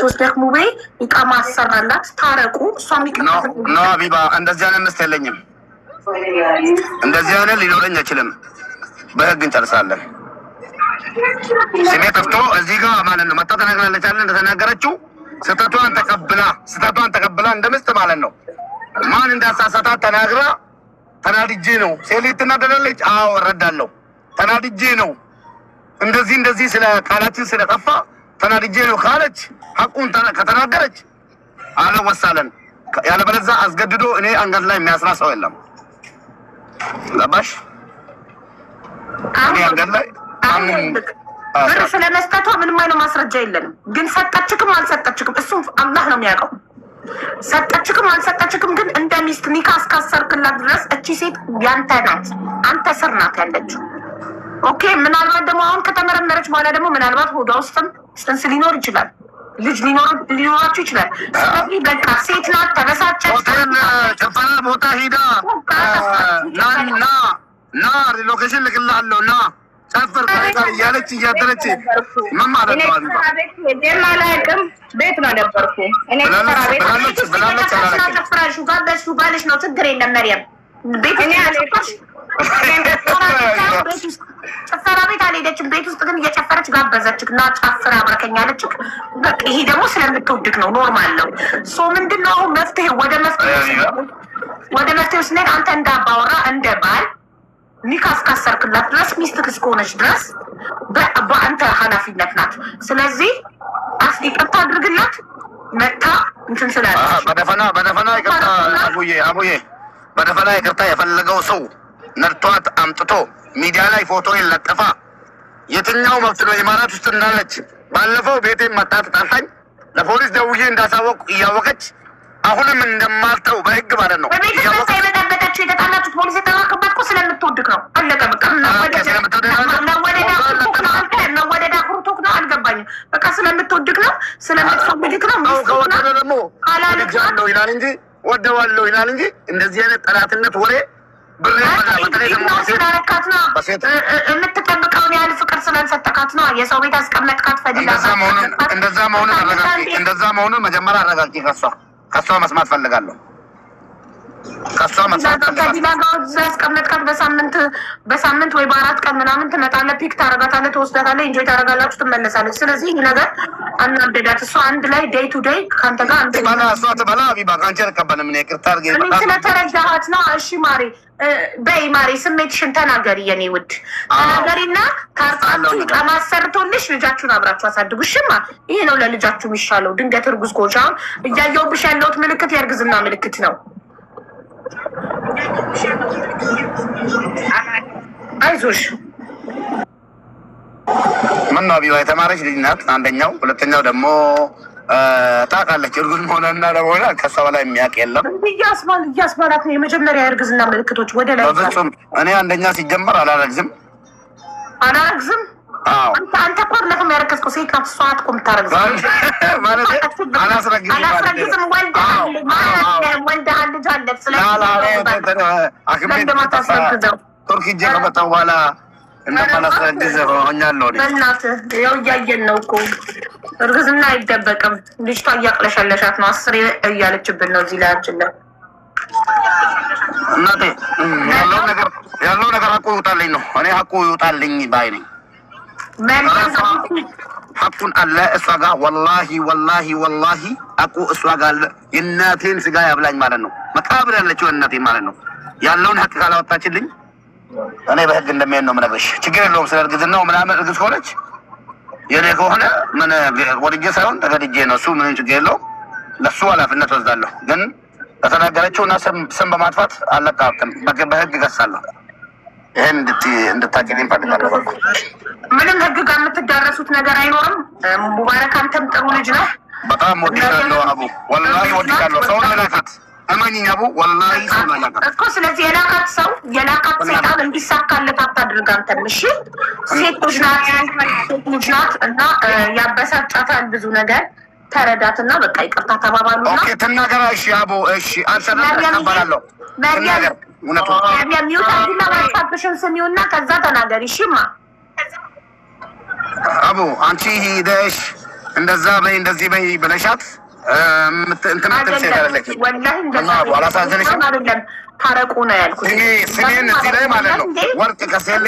ወስደህ ሙቤ ኢቃማ አሰራላት፣ ታረቁ። እሷም No no፣ ሀቢባ፣ እንደዚህ አይነት ሚስት የለኝም። እንደዚህ አይነት ሊኖረኝ አይችልም። በህግ እንጨርሳለን። ስሜ ጠፍቶ እዚህ ጋር ማለት ነው መጣ ተናግራለች አለ። እንደተናገረችው ስህተቷን ተቀብላ እንደ ምስት ማለት ነው ማን እንዳሳሳታት ተናግራ ተናድጄ ነው። ሴት ልጅ ትናደዳለች። አዎ እረዳለሁ። ተናድጄ ነው፣ እንደዚህ እንደዚህ ስለ ቃላችን ስለጠፋ ተናድጄ ነው ካለች፣ ሐቁን ከተናገረች አለወሳለን። ያለበለዚያ አስገድዶ እኔ አንገት ላይ የሚያስራ ሰው የለም። ገባሽ? እኔ አንገት ላይ ብር ስለመስጠቷ ምንም አይነት ማስረጃ የለንም። ግን ሰጠችክም አልሰጠችክም እሱም አላህ ነው የሚያውቀው። ሰጠችክም አልሰጠችክም ግን እንደ ሚስት ኒካ እስካሰርክላት ድረስ እቺ ሴት ያንተ ናት፣ አንተ ስር ናት ያለችው። Okay፣ ምናልባት ደግሞ አሁን ከተመረመረች በኋላ ደግሞ ምናልባት ሆዷ ውስጥም ጽንስ ሊኖር ይችላል፣ ልጅ ሊኖራችሁ ይችላል። ስለዚህ በቃ ሴት ናት፣ ተበሳጨች። ሆቴል ጭፈራ ቦታ ሂዳ ና ና ና location ልክልሃለሁ፣ ና ጨፍር ከእኔ ጋር እያለች እያደረች ምን ማለት ነው? አቢባ? ቤት ሄጄም አላውቅም። ቤት ነው ነበርኩ እኔ ብላለች። ስራ ቤት። ብላለች ብላለች አላለችም? ጨፍራሹ ጋበዝሽው፣ ባልሽ ነው፣ ችግር የለም መርየም። ቤት እኔ ውስጥ ቤት ውስጥ ጭፈራ ቤት አልሄደችም። ቤት ውስጥ ግን እየጨፈረች ጋበዘችክ እና ጨፍር አብረከኝ አለችክ። በቃ ይሄ ደግሞ ስለምትወድክ ነው፣ normal ነው። So ምንድን ነው አሁን መፍትሄው? ወደ መፍትሄው ስንሄድ አንተ እንደ አባወራ፣ እንደ ባል ኒካ እስካሰርክላት ድረስ፣ ሚስትክ እስከሆነች ድረስ በአንተ ኃላፊነት ናት። ስለዚህ ይቅርታ አድርግላት መታ እንትን ስላለች። በደፈና በደፈና ይቅርታ፣ አቡዬ አቡዬ፣ በደፈና ይቅርታ የፈለገው ሰው ነድቷት አምጥቶ ሚዲያ ላይ ፎቶ የለጠፋ የትኛው መብት ነው? ኢማራት ውስጥ እንዳለች ባለፈው ቤቴን መጣ ተጣልታኝ ለፖሊስ ደውዬ እንዳሳወቅ እያወቀች አሁንም እንደማልተው በህግ ማለት ነው በቤት መታ የበጠበጠችው፣ የተጣላችሁት፣ ፖሊስ የተላከባት እኮ ስለምትወድክ ነው። አለቀ በቃ። መወደድ አኩርቶክ ነው። አንተ መወደድ አኩርቶክ ነው። አልገባኝም። በቃ ስለምትወድክ ነው፣ ስለምትፈልግክ ነው። ሰው ከወደደ ደግሞ አላለክ። ወድጃለሁ ይላል እንጂ፣ ወደዋለሁ ይላል እንጂ እንደዚህ አይነት ጠላትነት ወሬ ብር ይበላ። በተለይ ደግሞ በሴት ስላረካት ነው። በሴት የምትጠብቀውን ያህል ፍቅር ስላልሰጠካት ነው። የሰው ቤት አስቀመጥካት። ፈዲላ እንደዛ መሆኑን አረጋግጪ። እንደዛ መሆኑን መጀመሪያ አረጋግጪ። ከሷ መስማት ፈልጋለሁ። ከሷ መስማት ፈልጋለሁ። ከዲላ ጋር እዛ ያስቀመጥካት በሳምንት በሳምንት ወይ በ4 ቀን ምናምን ትመጣለህ፣ pick ታረጋታለህ፣ ትወስዳታለህ፣ enjoy ታረጋላችሁ፣ ትመለሳለች። ስለዚህ ይህ ነገር አናደዳት። እሷ አንድ ላይ day to day ከአንተ ጋር አንድ ትበላ፣ እሷ ትበላ። ሀቢባ፣ ከአንቺ አልቀበልም እኔ፣ ይቅርታ አድርጌ። እኔ በጣም ስለተረዳኋት ነው። እሺ ማሬ፣ በይ ማሬ፣ ስሜትሽን ተናገሪ፣ የኔ ውድ ተናገሪና ታርቃችሁ ኢቃማ አሰርቶልሽ ልጃችሁን አብራችሁ አሳድጉ። እሽማ ይሄ ነው ለልጃችሁ የሚሻለው። ድንገት እርጉዝ ከሆንሽ አሁን እያየሁብሽ ያለሁት ምልክት የእርግዝና ምልክት ነው። አይዞሽ። ምን ነው ሀቢባ፣ የተማረች ልጅ ናት። አንደኛው፣ ሁለተኛው ደግሞ ታውቃለች እርጉዝ መሆኗና ለመሆኗ ከሷ በላይ የሚያውቅ የለም። እያስባላት ነው። የመጀመሪያ የእርግዝና ምልክቶች ወደ ላይ በፍጹም እኔ አንደኛ ሲጀመር አላረግዝም። አላረግዝም። አዎ። አንተ እኮ አይደለህም ያረገዝከው፣ ሴት ናት። እሷ ናት እኮ የምታረግዘው። ማለት አላስረግዝም። አላስረግዝም። ወልደሃል፣ ወልደሃል፣ ልጅ አለ። ስለዚህ ለምን ቱርክ ሂጄ ከመጣሁ በኋላ እንደማላስረግዝ ሆኛለሁ እኔ። በእናትህ ያው እያየን ነው እኮ፣ እርግዝና አይደበቅም። ልጅቷ እያቅለሸለሻት ነው። አስሬ እያለችብን ነው እዚህ ላያችን ላይ። እናቴ፣ ያለው ነገር ሀቁ ይውጣልኝ ነው። እኔ ሀቁ ይውጣልኝ ባይ ነኝ። ሀቁን አለ እሷ ጋር፣ ወላሂ ወላሂ ወላሂ ሀቁ እሷ ጋር አለ። የእናቴን ስጋ ያብላኝ ማለት ነው። መቃብር ያለችው እናቴን ማለት ነው። ያለውን ሀቅ ካላወጣችልኝ እኔ በህግ እንደሚሄድ ነው የምነግርሽ። ችግር የለውም ስለ እርግዝናው ምናምን። እርግዝ ከሆነች የኔ ከሆነ ምን ወድጄ ሳይሆን ተገድጄ ነው። እሱ ምንም ችግር የለውም። ለሱ ኃላፊነት ወስዳለሁ። ግን በተናገረችው እና ስም በማጥፋት አለቃቅም፣ በህግ እከሳለሁ። ይህን እንድታውቂልኝ እፈልጋለሁ። በቃ። ምንም ህግ ጋር የምትዳረሱት ነገር አይኖርም። ሙባረክ፣ አንተም ጥሩ ልጅ ነህ። በጣም ወድሻለሁ አቡ፣ ወላሂ ወድሻለሁ። ሰው ነው የላካት፣ እመኝኝ አቡ፣ ወላሂ ሰው ነው የላካት። እኮ ስለዚህ የላካት ሰው፣ የላካት ሴጣን እንዲሳካለት አታድርግ። አንተም እሺ፣ ሴት ልጅ ናት፣ ሴት ልጅ ናት እና ያበሳጫታል ብዙ ነገር። ተረዳትና በቃ ይቅርታ ተባባሉና Okay፣ ትናገራ። እሺ አቡ፣ እሺ አልሰራም፣ እቀበላለሁ። መርያም ትናገር እውነቱን። መርያም፣ mute አድርጊና ዋትሳፕሽን ስሚውና ከዛ ተናገሪ። እሺማ። አቡ፣ አንቺ ሂደሽ እንደዛ በይ እንደዚህ በይ ብለሻት እንትን የምትል ሴት አይደለችም። ወላሂ እንደዛ አላሳዘንሽም? አይደለም፣ ታረቁ ነው ያልኩት። ስሜን እዚህ ላይ ማለት ነው ወርቅ ከሴት